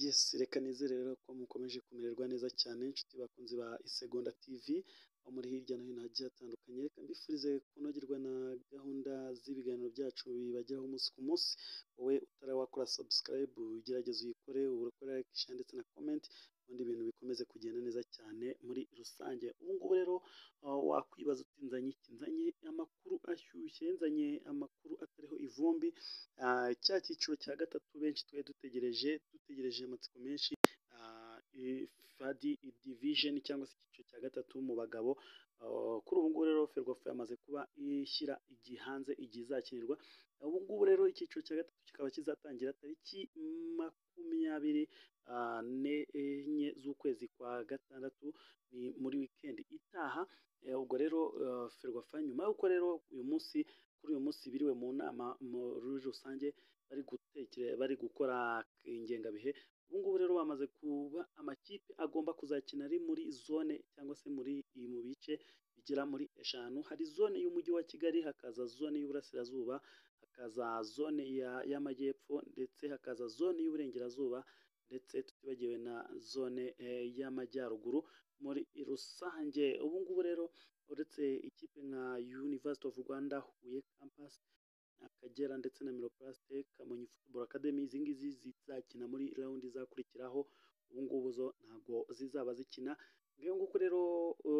Yes, reka nizere rero ko mukomeje kumererwa neza cyane, inshuti bakunzi ba Isegonda TV, aho muri hirya no hino hagiye hatandukanye. Reka mbifurize kunogerwa na gahunda z'ibiganiro byacu bibageraho umunsi ku munsi. Wowe utari wakora subscribe, ugerageze uyikore, ukore like, share ndetse na comment, ubundi ibintu bikomeze kugenda neza cyane muri rusange. Ubu ngubu rero wakwibaza uti: "Nzanye iki?" Nzanye amakuru ashyushye, nzanye amakuru atariho ivumbi. Cya cyiciro cya gatatu benshi twari dutegereje amatsiko menshi, third division cyangwa se icyiciro cya gatatu mu bagabo. Kuri ubu ngubu rero FERWAFA yamaze kuba ishyira igihe hanze igihe izakinirwa. Ubu ngubu rero icyiciro cya gatatu kikaba kizatangira tariki 24 z'ukwezi kwa gatandatu, ni muri weekend itaha. Ubwo rero FERWAFA, nyuma y'uko rero uyu munsi, kuri uyu munsi biriwe mu nama muri rusange, bari gutekere, bari gukora ingengabihe. Ubu ngubu rero bamaze kuba amakipe agomba kuzakina ari muri zone cyangwa se muri mu bice bigera muri eshanu. Hari zone y'Umujyi wa Kigali, hakaza zone y'Uburasirazuba, hakaza zone y'Amajyepfo, ndetse hakaza zone y'Uburengerazuba, ndetse tutibagiwe na zone y'Amajyaruguru muri rusange. Ubu ngubu rero uretse ikipe nka University of Rwanda Huye Campus, Akagera ndetse na Miroplast Kamonyi Football Academy, izi ngizi zizakina muri round izakurikiraho. Ubu ngubu zo ntabwo zizaba zikina. Ngiyo nguko rero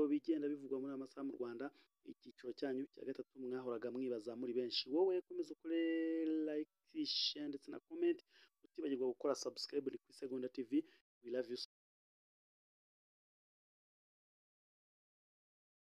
bigenda bivugwa muri aya masaha mu Rwanda, icyiciro cyanyu cya gatatu mwahoraga mwibaza muri benshi. Wowe komeza ukore like, share ndetse na comment, utibagirwa gukora subscribe. Ni ku Isegonda TV. We love you.